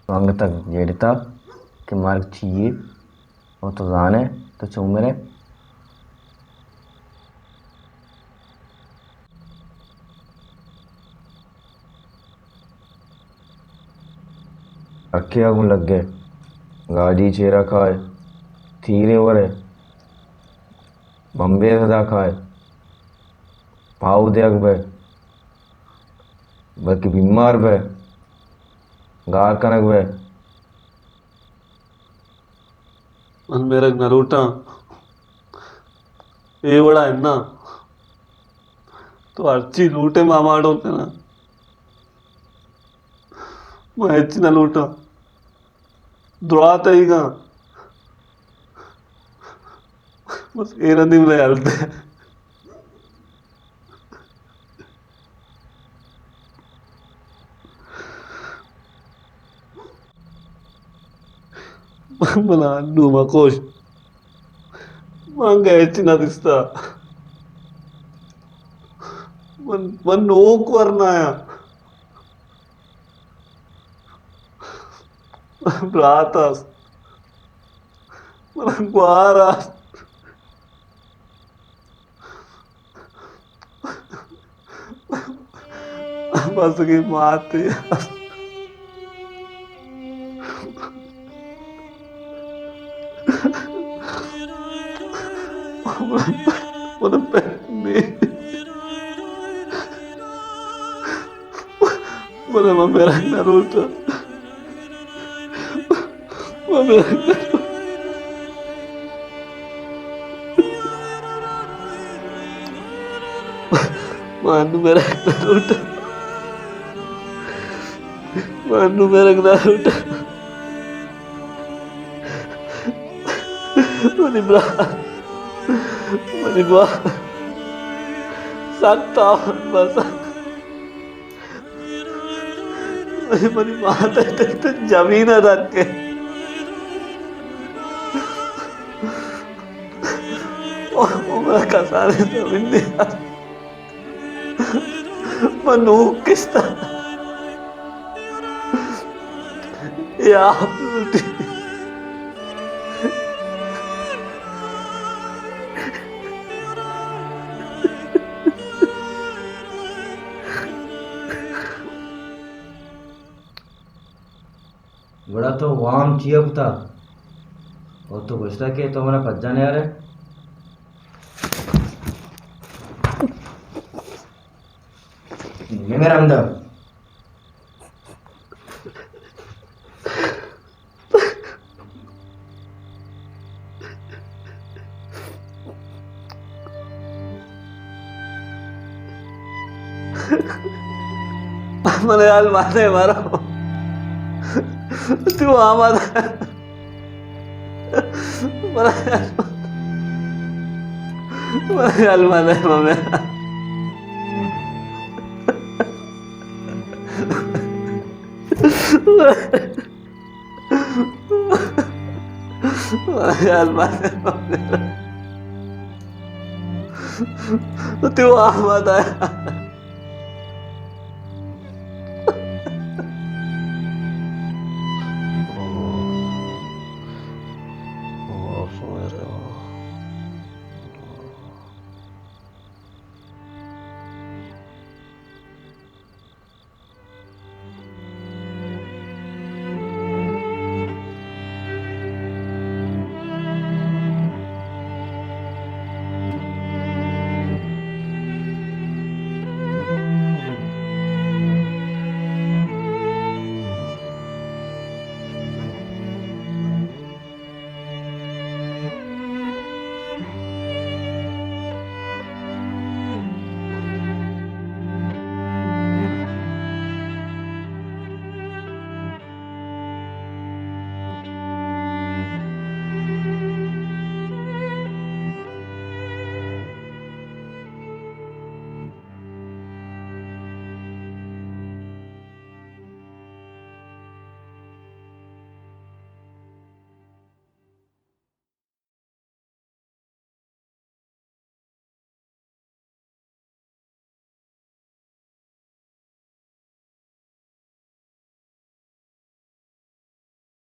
تو انگت جیڑتا کہ مرگ چی یے، او تو زانے تو چون مرے۔ اکے ءَ گوں لگے، گاڑی چیرا کائے، تیریں ورے، بمبے صدا کائے، پاؤ دیگ بے، بلکہ بیمار بے، گار کنگ بے۔ من مرگ نہ لوٹاں، اے وڑا اناں۔ تو ہرچی لوٹے ما ماڑو کناں، من ہچ نہ لوٹاں۔ دراہ تئیگاں۔ بس اے رندی منا ہیل دے۔ منا انو مکش۔ من گہ ہچ نہ دیستا۔ من، من نوک ورنایاں۔ برات است، من گوار است، بزگیں ماتے است۔ من پت نی۔ بلے من مرگ نہ لوٹاں۔ من مرگ نہ لوٹاں۔ من انو مرگ نہ لوٹاں۔ من انو مرگ نہ لوٹاں۔ منی برات، منی مات، سک تاوان بس۔ منی مات ءِ دل ءَ زمین ءَ دکے۔ او، او، من کسانیں زمین دے۔ من نوک کشتہ۔ اے آپ لوٹی۔ گڑا تو وام چیا کتا؟ او تو گوشتا کہ تو منا پجا نیارے؟ نمر ہمدا۔ من یال مانے مارو۔ تو آمادا۔ من یال، من یال مانے ماما۔ یار، تو آمادا۔